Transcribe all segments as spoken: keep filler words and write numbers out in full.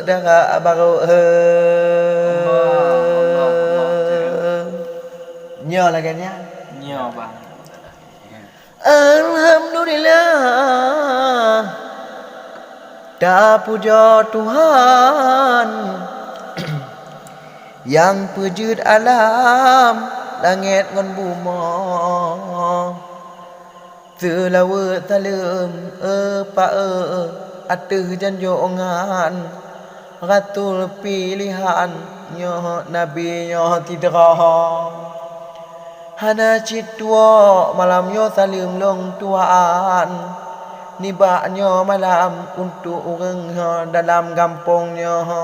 Dara barô, eh. Allah, Allah, Allah. Nyoe lagèe nyan. Nyoe, Bang. Alhamdulillah, tapujoe Tuhan nyang peujeuet alam langèt ngon bumoe. Seulaweuet saleuem, eh, Pa, eh, ateueh janjongan Rasul piléhan nyoe, Nabi nyoe sidroe. Hana cit tuwoe malam nyoe saleuem lôn tuan nibak nyoe malam untuk ureueng nyoe dalam gampông nyoe.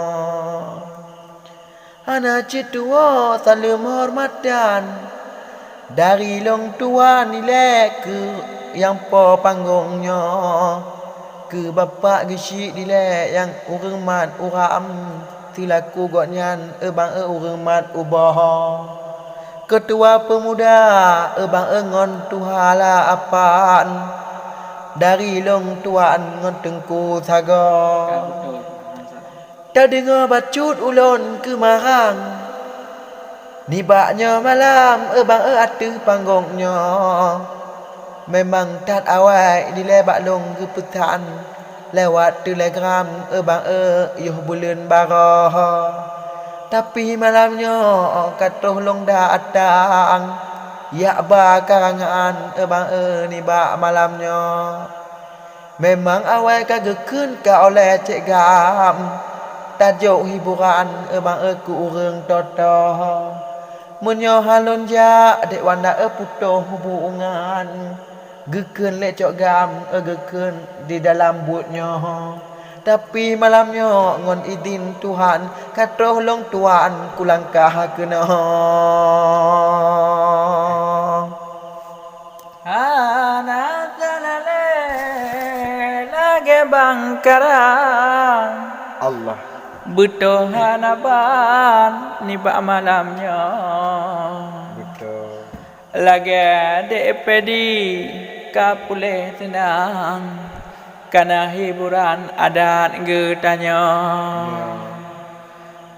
Hana cit tuwoe saleuem hormatan dari lôn tuan ilèe keu nyang po panggong nyoe, keu Bapak Geuchik dilèe nyang ureueng mat uram seulaku gobnyan, eh, Bang, eh, ureueng mat ubah. Keutua peumuda, eh, Bang, eh, ngon tuha la apan dari lôn tuan ngon teungku sagoe. Tadeungoe bacut ulôn keumarang nibak nyoe malam, eh, Bang, eh, ateueh panggong nyoe. Memang that awai dilèe bak lôn geupeusan lewat telegram, eh, Bang, eh, yoh buleuen baroe. Tapi malam nyoe ka troh lôn datang jak ba karangan, eh, Bang, eh, nibak malam nyoe. Memang awai ka geukheun ka olèe Cék Gam tajok hiburan, eh, Bang, eh, keu ureueng totoe. Meunyoe han lôn jak, dek Wanda, eh, putôh hubungan. Geukheun lé Cok Gam, eh, geukheun di dalam buet nyoe. Tapi malam nyoe ngon idin Tuhan, ka troh lôn tuan kulangkah keunoe. Hana salah lé lagèe bang karang. Allah. Beutôi hana ban nibak malam nyoe. Beutôi. Lagèe dek Pedi ka puléh seunang. Kana hiburan adat geutanyoe. Ya.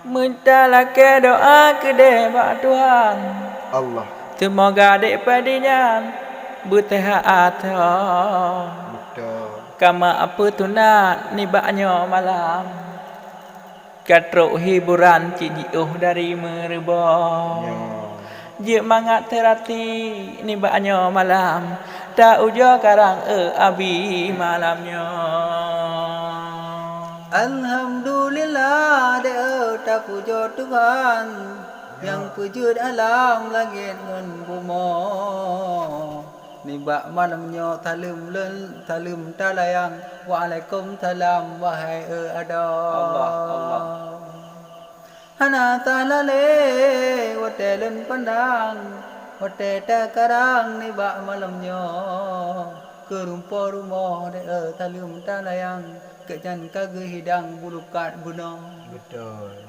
Meutalakèe doa keudeh bak Tuhan. Allah. Seumoga dek Padi nyan beuseuhat ateueh. Beutôi. Kama peutunat nibak nyoe malam. Ka trok hiburan cit jiôh dari meureuboh. Ya. Jeuet mangat teurati nibak nyoe malam, ta ujoe karang, eh, Abi, malam nyoe. Alhamdulillah, dek, eh, tapujoe Tuhan, nyang peujeuet alam langét ngon bumoe. Nibak malam nyoe saleuem lôn, saleuem talayang, waalaikumsalam, wahai, eh, adoe. Allah, Allah. Hana salah lé watèe lôn pandang, watèe takarang nibak malam nyoe. Keu rumpok rumoh dek, eh, saleuem talayang, gobnyan ka geuhidang bulukat bunoe. Beutôi.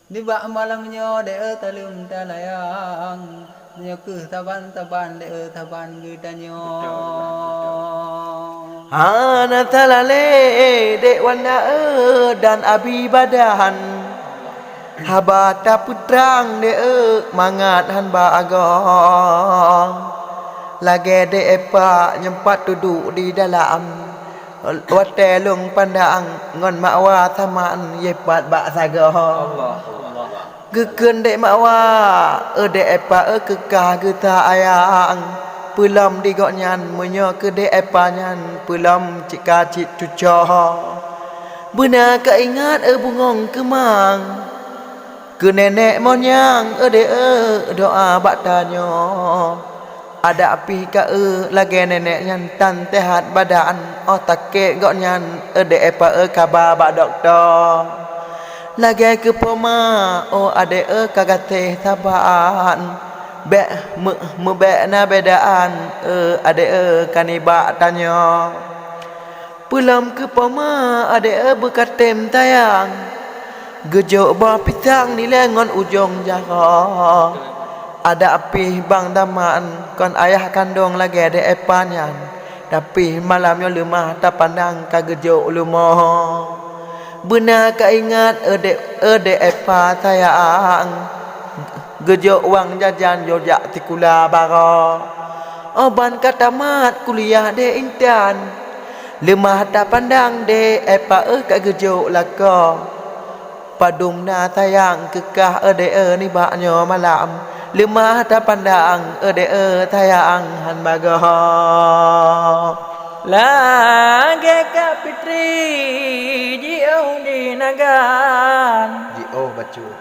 Nibak malam nyoe dek, eh, saleuem talayang, nyoe keuh saban-saban dek, eh, saban geutanyoe. Beutôi, beutôi. Hana salah lé dek Wanda, eh, dan Abi Badan. Haba tapeutrang dek, eh, mangat han ba agoe. Lagèe dek Epa nyang pat duduek di dalam. Watèe lôn pandang ngon Mak Wa saman yeh pat bak sagoe. Allah, Allah. Geukheun dek Mak Wa, eh, dek Epa, eh, keu ka geusayang. Peulom di gobnyan meunyoe keu dek Epa nyan peulom cit ka cit cucoe. Beuna ka ingat, eh, bungöng keumang. Keu nenek monyang, eh, dek, eh, doa bak tanyoe. Adak pih ka, eh, lagèe nenek nyan tan seuhat badan, óh sakét gobnyan, eh, dek Epa, eh, kaba bak dokto. Lagèe keu poma, oh, adek, eh, ka gaséh saban. Bèk meu-, meubèk na beudaan, eh, adek, eh, ka nibak tanyoe. Peulom keu poma, adek, eh, beukatem sayang. Geujok boh pisang dilèe ngon ujong jaroe. Adak pih bang daman kon ayah kandong lagèe dèk Epa nyan. Tapi malam nyoe leumah tapandang ka geujok leumo. Beuna ka ingat, eu dèk, eu dèk Epa sayang. Geujok wang jajan jijak sikula baroe. Óh ban ka tamat kuliah dèk Intan. Leumah tapandang dèk Epa, eu ka geujok lakoe. Padum na sayang keu kah, eu dèk, eu nibak nyoe malam. Leumah tapandang, eu dèk, eu sayang hán bagoe. Lagèe Kak Fitri jiôh di Nagan. Jiôh bacut.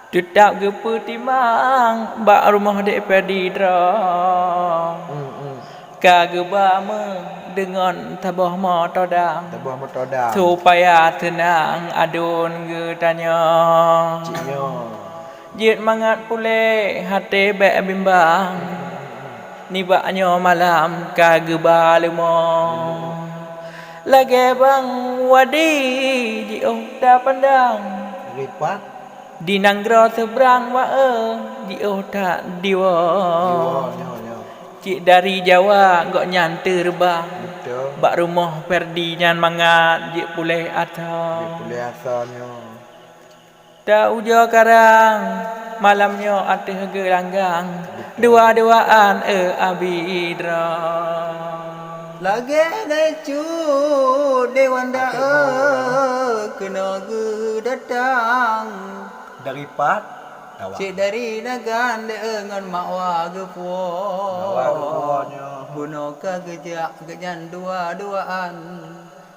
Teutap geupeutimang bak rumoh dèk Perdi droe. Hmm, hmm. Ka geuba meuh deungon saboh moto dam. Saboh moto dam. Supaya seunang aduen geutanyoe. Cit nyoe. Jeuet mangat puléh até bèk bimbang. Hmm, hmm, hmm. Nibak nyoe malam ka geuba leumo. Hmm. Lagèe bang Wandi jiôh tapandang. Ripat. Di nanggroe seubrang wa-e jiôh that diwoe. Diwoe, nyoe, nyoe. Cit dari Jawa gobnyan teureubang. Beutôi. Bak rumoh Perdi nyan mangat jeuet puléh asa. Jeuet puléh asa nyoe. Ta ujoe karang, malam nyoe ateueh geulanggang. Beutôi. Dua-duaan, eu abi droe. Lagèe dèk Cut dèk Wanda, eu keunoe geudatang. Dari pat? Cit dari Nagan dèk, eu ngon mak wa geupuwoe. Mak wa geupuwoe nyoe. Bunoe ka geujak geuhnyan dua-duaan.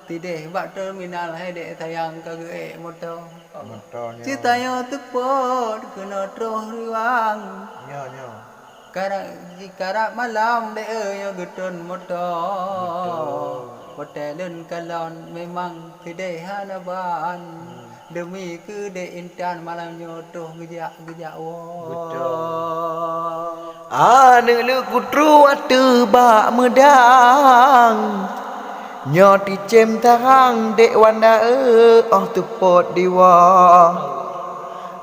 Sideh bak terminal hai dèk sayang ka geuék moto. Moto nyoe. Cit tanyoe seupôt keunoe troh Riwang. Nyoe, nyoe. Karab, jikarab malam dèk, eu nyoe geutrön moto. Beutôi. Watèe lôn kalon memang sideh hana ban. Hmm. Deumi keu dèk Intan malam nyoe troh geujak, geujak woe. Beutôi. Aneuk leukutrô ateueh bak meudang. Nyoe ticém tarang dèk Wanda, eu óh seupôt diwoe.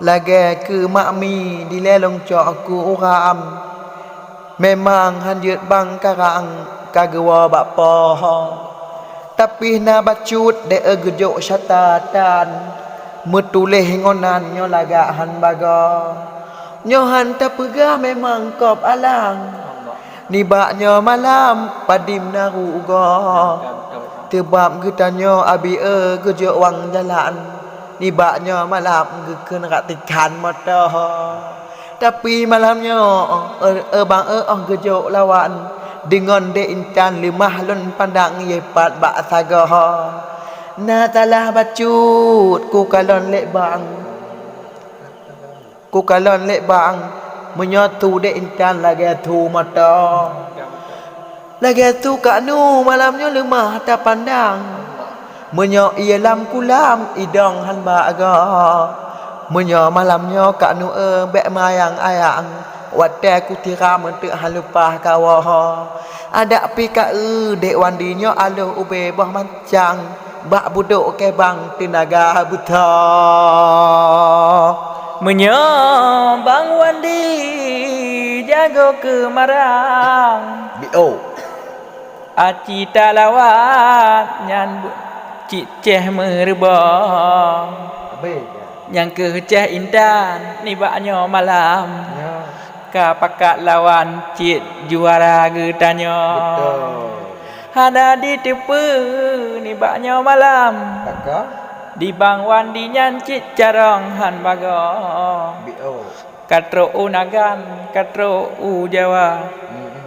Lagèe keu mak mi dilèe lôn cok keu uram. Memang hán jeuet bang karang ka geuwoe bak poh. Tapi na bacut dèk, eu geujok syata tan, meutuléh ngon nan nyoe lagak hán bagoe. Nyoe hán tapeugah memang kôb alang. Nibak nyoe malam padum na rugoe. Teubab geutanyoe abi, eu geujok wang jalan. Nibak nyoe malam geukheun ratikan moto. Tapi malam nyoe, eu, eu bang, eu óh geujok lawan, deungon dèk Intan leumah lôn pandang yeh pat bak sagoe. Na salah bacut kukalon lé bang. Kukalon lé bang, meunyoe su dèk Intan lagèe su moto. Lagèe su kak nu malam nyoe leumah tapandang. Meunyoe ié lam kulam idong hán bagoe. Meunyoe malam nyoe kak nu, eu, bèk mayang-ayang, watèe kusiram eunteuk hán leupah kawoe. Adak pih ka, eu, dèk Wandi nyoe aloh ubé boh mancang. Bak budok kèe bang teunaga beutoe. Meunyoe bang Wandi jago keu marang. Bio. Aci talawan nyan bu-, cit ceh meureubong. Abéh, ya. Nyang keuh ceh Intan nibak nyoe malam. Ya. Ka pakat lawan cit juara geutanyoe. Beutôi. Hana jiteupeue nibak nyoe malam. Pakon? Di bang Wandi nyan cit carông hán bagoe. Bio. Ka trok u Nagan, ka trok u Jawa. Mm-mm.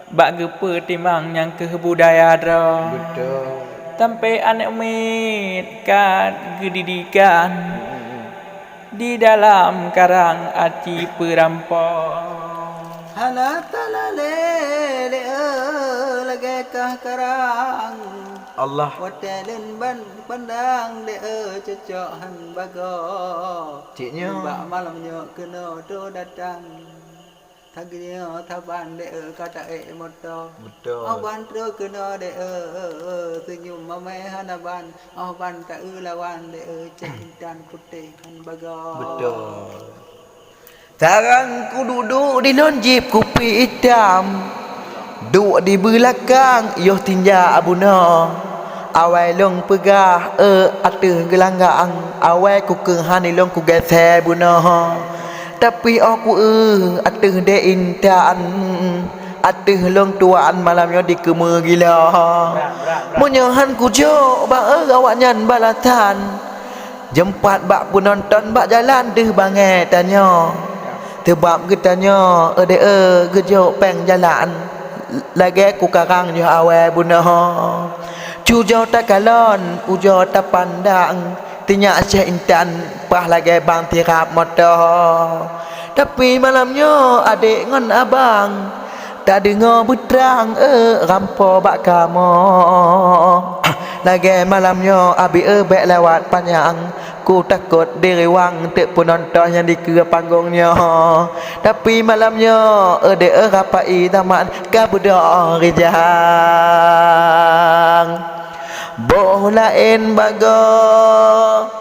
Bak geupeutimang nyang keuh budaya droe. Beutôi. Sampoe aneuk miet ka geudidikan. Mm-mm. Di dalam karang aci peurampok. Hana talalé lé, eu, lagèe kah karang. Allah. Watèe lôn ban pandang lé, eu, cocok hán bagoe. Cit nyoe. Nibak malam nyoe keunoe troh datang. Lagèe nyoe saban deh ka taék moto. Betul. Oh ban trok keunoe deh, seunyum mamèh hana ban. Oh ban taeu lawan deh, cék intan putéh ngon bagoe. Betul. Sekarang ku duduk di lôn jip kupi itam. Duduk di beulakang yoh tinja bunoe. Awai lôn peugah, eh, ateueh geulanggang. Awai ku keuhan lôn ku geusé bunoe. Tapi oh ku eh, ateueh deh intan. Ateueh lôn tuan malam nyoe dikeumeu gila. Meunyoe han kujok bak eh awaknyan balasan. Jeumpat bak peunonton bak jalan deuh bangai tanyoe. Teubab geutanyoe, eh, deh, eh, geujok péng jalan. Lagèe ku karang yoh awai bunoe. Cujoe takalon, ujoe tapandang. Teunyak syeh intan, paih lagèe bang tirap moto. Tapi malam nyoe adék ngon abang. Tadeungoe beutrang, eh, rampo bak kamoe. Lagèe malam nyoe abi, eh, bèk lewat panyang. Ku takot diriwang teuk peunonton nyang dikeue panggong nyoe. Tapi malam nyoe, eh, deh, eh, rapai tamat ka beudôh rijang. Boh laén bagoe.